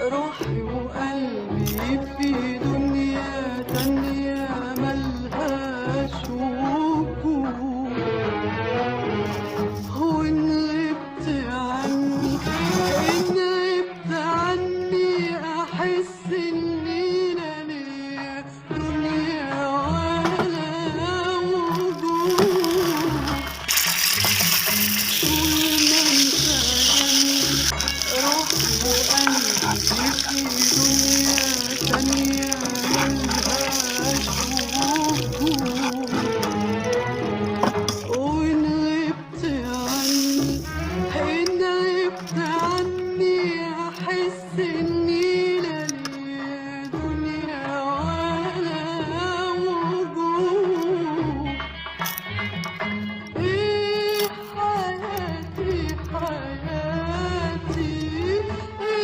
روحي وقلبي في دنيا تانية ملهاش وجود. وإن غبت عني، إن غبت عني أحس إني لا ليا دنيا ولا وجود. طول ما انت جنبي روحي وقلبي في دنيا تانية ملهاش وجود. وإن غبت عني، إن غبت عني أحس إن